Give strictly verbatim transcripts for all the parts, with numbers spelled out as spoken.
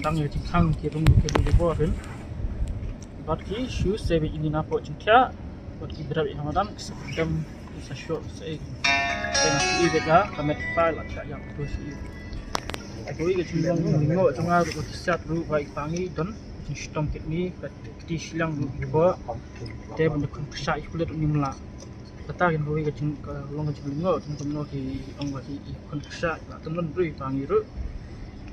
Tang ïa ki khang ki rung ki rung ki bor hin. Bad ki shu se bad ini na pok jingthiah. Bad ki brep ïa hamadan ki sa kdem ki sa shoh sa ei. Te na ki i bad la ka met ki pa la thiah ïa ka tu shi i. Ka tu i ka jinglong jong nga ruh ka ki siat ruh ba i pa ngi don jingshitom kit ngi ka kti shiliang ruh ki bor. Te ban da khun pisa i kulit ruh ngim lah. Kata kin kawei ka jing ka long ka jinglyngngoh jong kumno ki ong ba ki i khun pisa la tymmen briew i pa ngi ruh.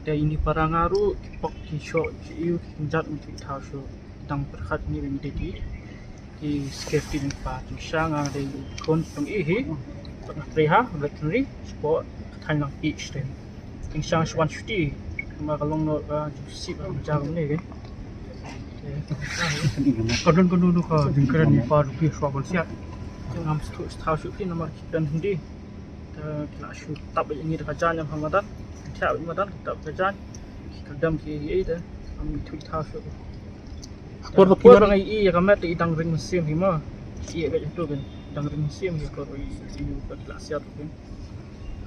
Te ini para nga ruh ki pok ki shoh ki iu ki kynjat ki thaw shuh. Dang pyrkhat ngi ba ngi dei ki ki security jong pa jong sha nga dei khun jong i hi. Pat nga trei ha veterinary sport ka thaiñ lang i stem. Kin shang shwan shuti ma ka long no ka ju sip ka ja ka ne ke. Ka don ka nu nu ka jingkren ni pa rupi shwa kon siat. Ngam stu stu shu ki namar ki don hindi. Ka la shu tap ïa ngi da ka jan ïa hamadan. Thiah ïa madan tap ka jan. Ka dam ki ei da. Am thu thaw shu. Por ba ki wan ngai i ka met i dang ring sim hi ma. I ka itu kan. Dang ring sim hi ko i i ka la siat kan.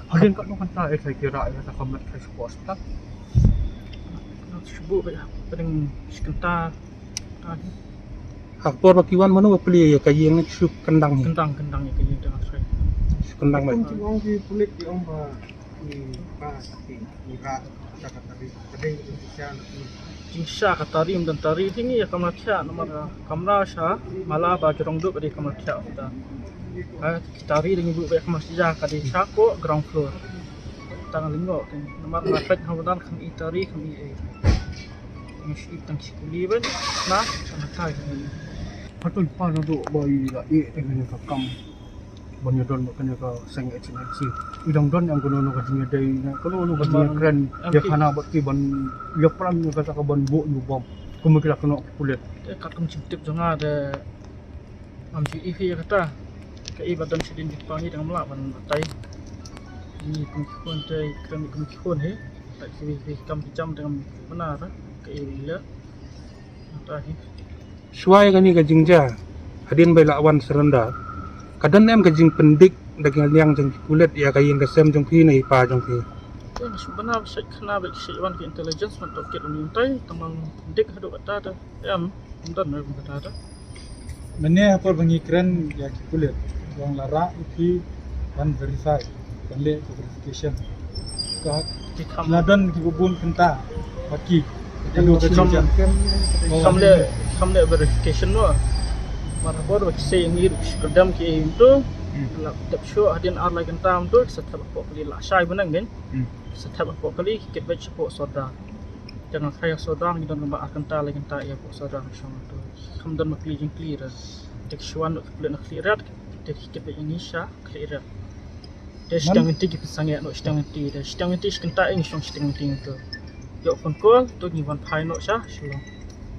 Hadien kat no kanta eh kai kira eh ta kamat kai support ta. Shubu ba pering sekenta. Ha por ba ki wan mano ba pli ïa ka ïing ne shu kendang hi. Kendang kendang ïa ka ïing tengah sai. Shu kendang ba. Kum ki ong ki pulit ki ong ba ki ba ki ira ta ka tari. Ka dei ki sha na ki. Jingsha ka tari mdan tari tingi ïa kamra thiah namar kamra sha mala ba jrong duk ka dei kamra thiah ta. Ha ki tari dei ngi bu ba kamra sha ka dei sha ko ground floor. Tang lyngngoh namar nga peit hamadan kham i tari kham i ei. Ngi shi tang shi kuli ban na sana kai. Patun pa na do ba i la i teng ne ka kam. Ban ïa don ba kane ka seng agency. I dang don ïa kano kano ka jingïadei na kano kano ka jingïakren ïa khana bad ki ban ïapram ïa kata ka ban buh ïa u bom. Kumba ki la kynnoh ki pulit. Te katkum jingtip jong nga de ngam ju i hi ïa kata. Ka i ba don shadien jingpang i dang mlah ban batai. Ni kum ki khun te kren kum ki khun hi. Ta ki wi wi kam ki jam dang bna ra ka i wi la. Ta hi. Shuwa ïa kane ka jingjia hadien ba i la wan surrender ka don em ka jingpyndik da ki liang jong ki pulit ïa ka ïing ka sem jong phi ne i pa jong phi. Te nga shu bna ba shait khana ba ki shait wan ki intelligence man to kit uni tai tang ban dik haduh kata ta em. Ym don ne kum kata ta. Mane ha por ba ngi kren ïa ki pulit wan la rah ïa phi ban verify ban leh ka verification. Ka ki kham la don ki bun kynta ba ki. Ki kham le kham le verification mo. Mar ha por ba ki sei ngi ruh ki kdem ki ei mynta. La tep shuh hadien ar lai kynta mynta ki sa thep hapoh kali la shai bneng kan. Ki sa thep hapoh kali ki kit beit shapoh sordar. Te nga kha ïa sordar ngi don kumba ar kynta lai kynta ïa hapoh sordar shong mynta. Kham don ma kli jingkli ra. Te ki shuwa noh ki pulit na khlieh riat te ki kit beit ïa ngi sha khlieh riat. Te shiteng mynti ki pynsangeh noh shiteng mynti te shiteng mynti shi kynta ïa ngi shong shiteng mynti mynta. Ïoh phone call to ngi wan phai noh sha Shillong.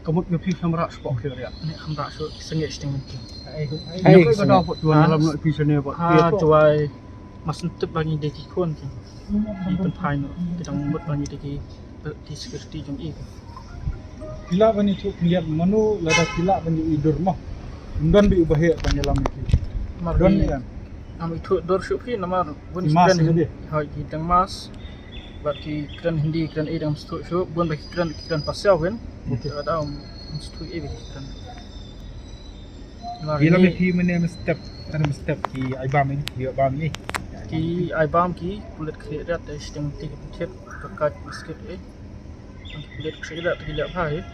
Ka mut ngi phi kham rah shapoh khlieh riat. Ne kham rah shuh ki sangeh shiteng mynti. Ai ai ka da pot tuan lam noh phi shane pot. Ha tuai. Mas ntip ba ngi dei ki khun ki. Ngi pynphai noh ki dang mut ba ngi dei ki ki security jong i. Ki lah ban ithuh khyndiat mano lada ki lah ban ïohi dur mo. Ym don ba u ba heh ban ïalam ïa ki. Mar don ïa. Ngam ithuh dur shuh ki namar bun ki kren hoi ki dang mask. Bad ki kren Hindi kren ei dang sdang shuh bun ba ki kren ki kren pasiaw kan. Lada ym sdang ei ba ki kren. Ki la me phi mane me step tang me step ki ai bam ni ki bam ni. Ki ai bam ki pulit khlieh riat te shiteng te ki pulit ka ka biskit eh. Pulit khlieh riat ki leh bha eh.